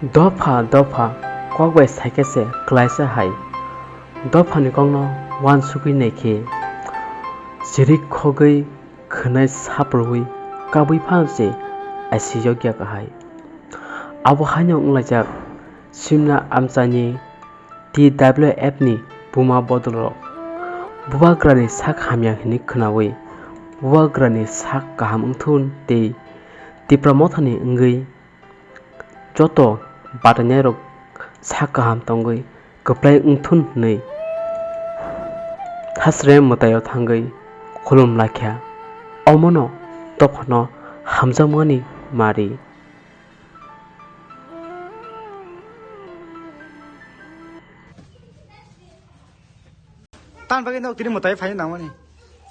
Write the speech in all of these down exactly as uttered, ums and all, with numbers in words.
Dopha dopha kok bai saikhe se klaisa hai. Dophani kokno uansugwi naikhe, sirik khogwi khwnai saprwui kabui phano se aisiyokya kahai. Abo haino wnglaijak Simna amchaini T W F ni buma bodolrok. Bubagrani sak hamya hwnwi khwnaui, Bubagrani sak kaham wngthun tei Tipra Mothani wngwi joto batainairok sak kaham tongwi kwplai wngthun hwnwi thasre mwtaio thangwi khulum laikha. Omono dophano hamjakmani mari. Tan bagwi nok tini mwtai phai nangmani.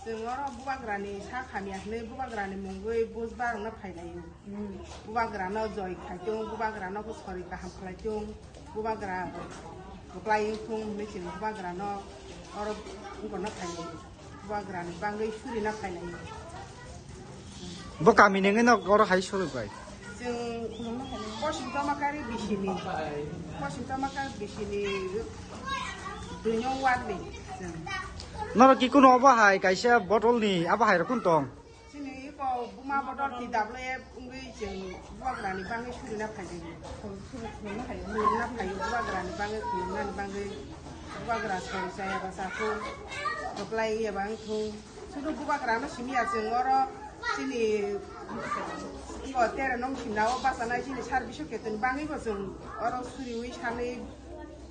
Chwng oro bubagrani sak hamya hwnwi bubagrani mungwi bujba rwna phailaio. Bubagrano joi khaitung, bubagrano bwsari kaham khlaitung, bubagra kwplai wngthung hwnwi chwng bubagrano oro wngkona phailaio. Bubagrani bangwi surina phailaio. Bo kami nengwi nok oro hai suru bai. Chwng Poschim Tomakari bisini, Poschim Tomakari bisini duino ward ni chwng. Norok ki kuno obo hai kaisa bottle ni abo hai rokun tong? Chini iko buma bodol T W F wngwi chwng bubagrani bangwi surina phaidi. Khulumna phaio bubagrani bangwi, khulumnani bangwi. Bubagra sori chaya ba chathung, kwplai wngya ba wngthung. Sudu bubagrano simi ya chwng oro chini iko tere nong simna o bachanai chini service o ketoni bangwi bo chwng oro suriwi sanwi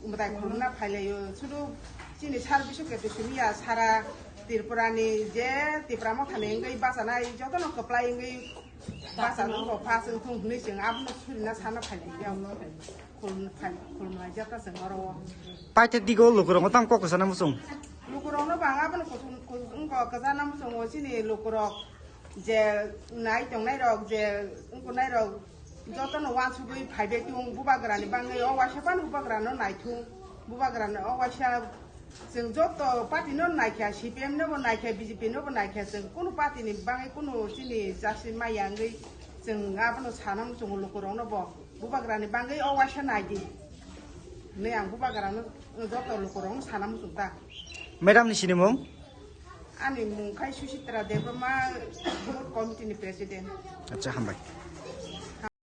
mwtai khulumna phailaio. Sudu chini service o keto simi ya sara Tripura ni je Tipra Motha ni wngwi bachanai jotono kwplai wngwi bacha nungkho pass wngthung hwnwi chwng abono surina sana phailaiya. Khulum-, phai-, khulumlaijak ta chwng oro o. Paithak digo lukurokno tamo kok kwchana muchung? Lukurokno bang abono kuchung, kuchung wngkha kwchana muchungo chini lukurok je nai tongnairok je wngkha nairok jotono uansugwi phaibai thung bubagrani bangwi o waisa phano bubagrano naithung bubagrano o waisa. Chwng joto party no naikha, C P M no bo naikha, B J P no bo naikha, chwng kunu party ni bangwi kunu chini chasi maya wngwi chwng abono sana muchungo lukurokno bo bubagrani bangwi o waisa naidi hwnwi ang bubagrano joto lukurokno sana muchung ta. Madam ni sinimung? Ani mung khai Susitra Debbarma, booth committee ni president. Acha, hambai.